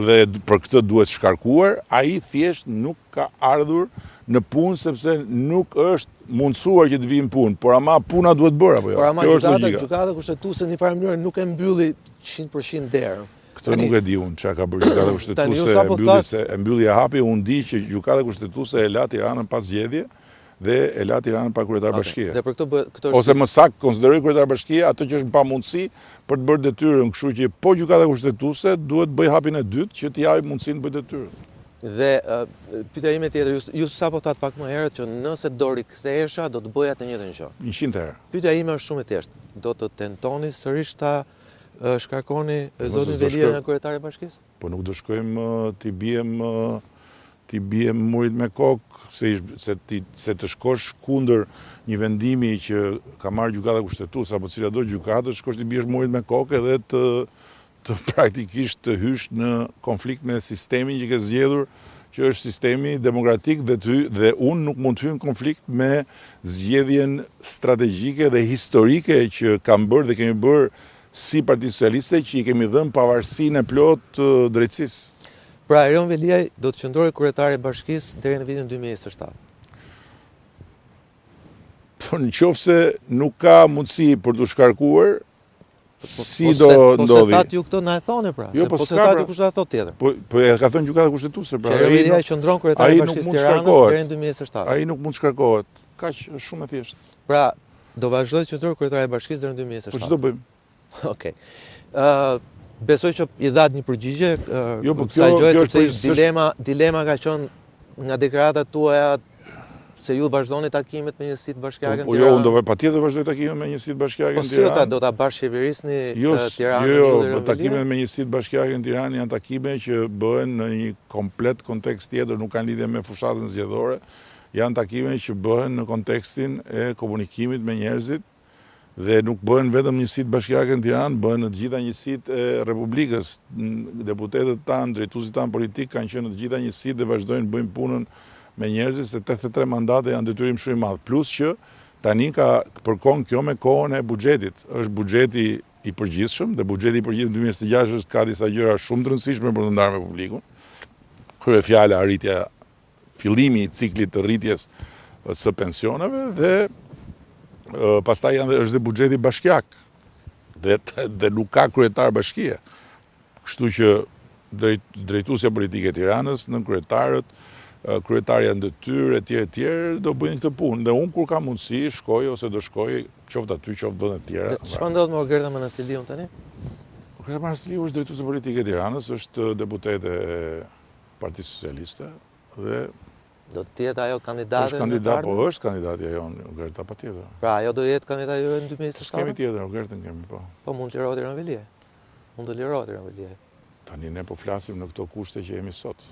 Dhe për këtë duhet shkarkuar, ai thjesht nuk ka ardhur në punë sepse nuk është mundësuar që të vijë në punë, por ama puna duhet bërë apo jo? Por ama gjykata, gjykata kushtetuese në një farë mënyre nuk e mbylli 100% derën. Këtë nuk e di unë çka ka bërë gjykata kushtetuese, e mbylli se e mbylli e hapi, unë di që gjykata kushtetuese e la Tiranën pa zgjedhje dhe e la Tiranën pa kryetar bashkie. Dhe për këtë bëhet këtë është Ose më saktë konsideroi kryetar bashkie atë që është në pamundësi për të bërë detyrën, kështu që po gjykata kushtetuese duhet të bëjë hapin e dytë që t'i japë mundësinë të bëjë detyrën. Dhe pyetja ime tjetër, ju, ju sapo thatë pak më herët që nëse do rikthehesha do të bëja të njëjtën gjë. 100 herë. Pyetja ime është shumë e thjeshtë. Do të tentoni sërish ta shkarkoni zotin Veliaj nga kryetari i bashkisë? Po nuk do shkojmë t'i biem t'i biem murit me kokë, se, se, ti, se të shkosh kundër një vendimi që ka marrë gjykata kushtetuese apo cilado gjykatë, të shkosh t'i biesh murit me kokë edhe të të praktikisht të hysh në konflikt me sistemin që ke zgjedhur, që është sistemi demokratik dhe të dhe unë nuk mund të hyj në konflikt me zgjedhjen strategjike dhe historike që kam bërë dhe kemi bërë Si Parti Socialiste që i kemi dhënë pavarësinë e plotë drejtësisë. Pra Erion Veliaj do të qëndrojë kryetar i bashkisë deri në vitin 2027. Po në qoftë se nuk ka mundësi për t'u shkarkuar, po, po, si po do ndodhi? Po s'e thatë ju këtë na e thoni pra. Jo, po, po s'e thatë ju pra. kush do e thotë tjetër. Po, po e ka thënë gjykata kushtetuese pra. Që Erion Veliaj qëndron kryetar i bashkisë Tiranës deri në 2027. Ai nuk mund të shkarkohet. Kaq, është shumë e thjeshtë. Pra, Do vazhdojë të qëndrojë kryetar i bashkisë deri në 2027. Po ç'do bëjmë? Okej. Ë besoj që i dhatë një përgjigje, jo, po kjo, kjo është dilema, dilema ka qenë nga deklaratat tuaja se ju vazhdoni takimet me njësitë bashkiake po, në Tiranë. Po jo, unë do patjetër vazhdoj takimet me njësitë bashkiake po, në Tiranë. Po si do ta bashkëqeverisni jo, Tiranën? Jo, jo, po takimet me njësitë bashkiake në Tiranë janë takime që bëhen në një komplet kontekst tjetër, nuk kanë lidhje me fushatën zgjedhore. Janë takime që bëhen në kontekstin e komunikimit me njerëzit dhe nuk bëhen vetëm njësitë bashkiake në Tiranë, bëhen në të gjitha njësitë e Republikës. Deputetët tanë, drejtuesit tanë politikë kanë qenë në të gjitha njësitë dhe vazhdojnë të bëjnë punën me njerëzit se 83 mandate janë detyrim shumë i madh. Plus që tani ka përkon kjo me kohën e buxhetit. Është buxheti i përgjithshëm dhe buxheti i përgjithshëm 2026 është ka disa gjëra shumë të rëndësishme për të ndarë me publikun. Kryefjala arritja fillimi i ciklit të rritjes së pensioneve dhe pastaj janë është dhe buxheti bashkiak dhe dhe nuk ka kryetar bashkie. Kështu që drejt, drejtuesja politike e Tiranës, nënkryetarët, kryetarja në detyrë etj etj do bëjnë këtë punë dhe unë kur kam mundësi shkoj ose do shkoj qoftë aty qoftë vende të tjera. Çfarë ndodh me Ogerta Manastirliun tani? Ogerta Manastirliu është drejtuese politike e Tiranës, është deputete e Partisë Socialiste dhe Do të jetë ajo kandidate është kandidat, po është kandidatja jonë, Ogerta patjetër. Pra ajo do jetë kandidatja juaj në 2027? S'kemi tjetër, Ogertën kemi, po. Po mund të lirohet Erion Veliaj. Mund të lirohet Erion Veliaj. Tani ne po flasim në këto kushte që jemi sot.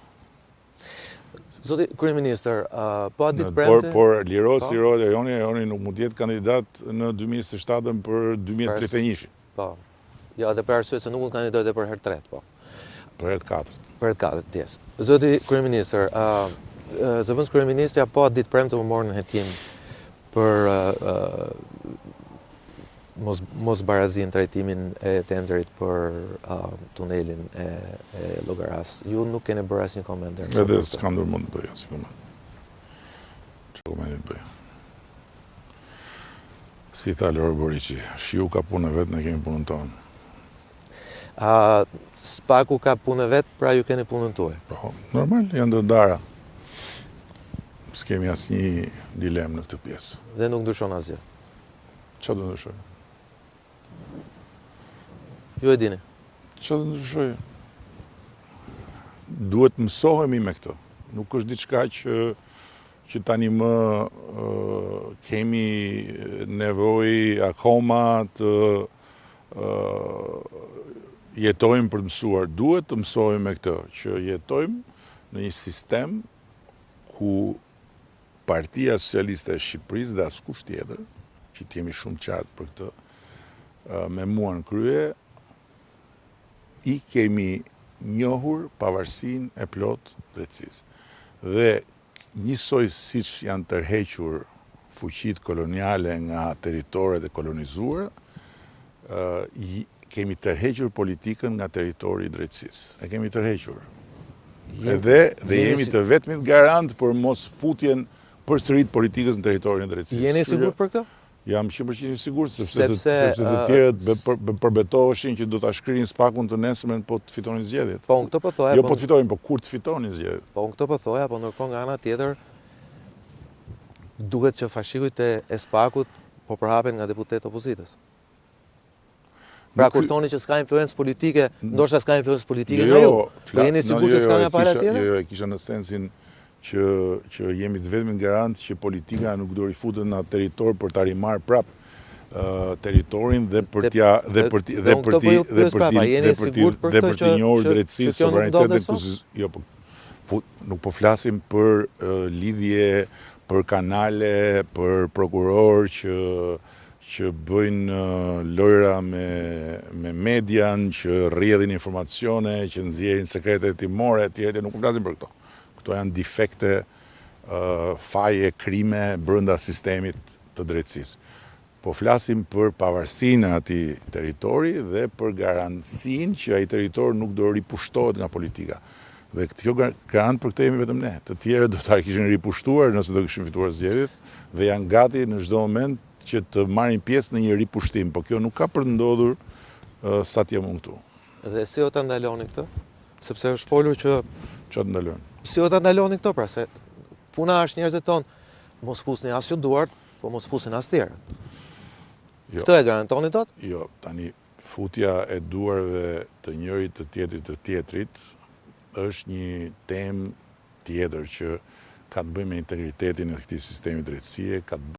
Zoti kryeministër, po atë ditë premte... Por, por lirohet, po? lirohet Erioni, Erioni nuk mund të jetë kandidat në 2027 për 2031. Po. Jo, edhe për arsye se nuk mund të kandidojë edhe për herë të tretë, po. Për herë të katërt. Për herë të katërt, yes. Zoti kryeministër, uh, zëvendëskryeministrja po atë ditë premte u mor në hetim për uh, mos mosbarazi në trajtimin e tenderit për uh, tunelin e, e Llogarasë. Ju nuk keni bërë asnjë koment. Edhe s'kam ndërmend të bëj asnjë koment. Çfarë komenti të bëj? Si tha Loro Boriçi, shiu ka punën e vet, ne kemi punën tonë. A, SPAK-u ka punën e vet, pra ju keni punën tuaj. Po, normal, janë të ndara. S'kemi asnjë dilemë në këtë pjesë. Dhe nuk ndryshon asgjë. Ça do ndryshojë? Ju e dini. Ça do ndryshojë? Duhet mësohemi me këtë. Nuk është diçka që që tani më kemi nevojë akoma të jetojmë për të mësuar. Duhet të mësohemi me këtë, që jetojmë në një sistem ku Partia Socialiste e Shqipërisë dhe askush tjetër, që të jemi shumë qartë për këtë, me mua në krye, i kemi njohur pavarësinë e plotë drejtësisë. Dhe njësoj siç janë tërhequr fuqitë koloniale nga territoret e kolonizuara, Kemi tërhequr politikën nga territori i drejtësisë. E kemi tërhequr. Edhe dhe jemi të vetmit garant për mos futjen përsëri të politikës në territorin e drejtësisë. Jeni i sigurt për këtë? Jam 100% i sigurt, sepse të, sepse të tjerët përbetoheshin që do ta shkrinin SPAK-un të nesërmen po të fitonin zgjedhjet. Po unë këtë po thoja. Jo po, po të fitonin, po kur të fitonin zgjedhjet. Po unë këtë po thoja, po ndërkohë nga ana tjetër duket që fashikujt e, e SPAK-ut po përhapen nga deputetë të opozitës. Pra kur thoni që s'ka influencë politike, ndoshta s'ka influencë politike jo, nga ju. Jo, po jeni sigurt që jo, s'ka nga pala tjetër? Jo, jo, e kisha në sensin që që jemi të vetmit garant që politika nuk do rifutet në atë territor për ta rimarrë prap territorin dhe për t'ia dhe për t'i dhe për t'i dhe për t'i dhe për t'i dhe për t'i njohur drejtësisë sovranitetin dhe jo po nuk po flasim për lidhje për kanale për prokurorë që që bëjnë lojra me me median, që rrjedhin informacione, që nxjerrin sekrete hetimore etj etj, nuk po flasim për këto. Këto janë difekte, faje, krime brenda sistemit të drejtësisë. Po flasim për pavarësinë e atij territori dhe për garancinë që ai territor nuk do ripushtohet nga politika. Dhe kjo garant për këtë jemi vetëm ne. Të tjerët do ta kishin ripushtuar nëse do kishin fituar zgjedhjet dhe janë gati në çdo moment që të marrin pjesë në një ripushtim, po kjo nuk ka për të ndodhur sa të jem unë këtu. Dhe si do ta ndaloni këtë? Sepse është folur që Çfarë të ndalojmë? Si do ta ndaloni këtë pra se puna është njerëzit thonë mos fusni as ju duart, po mos fusin as tjerët. Jo. Këtë e garantoni dot? Jo, tani futja e duarve të njërit të tjetrit të tjetrit është një temë tjetër që ka të bëjë me integritetin e këtij sistemi drejtësie, ka të.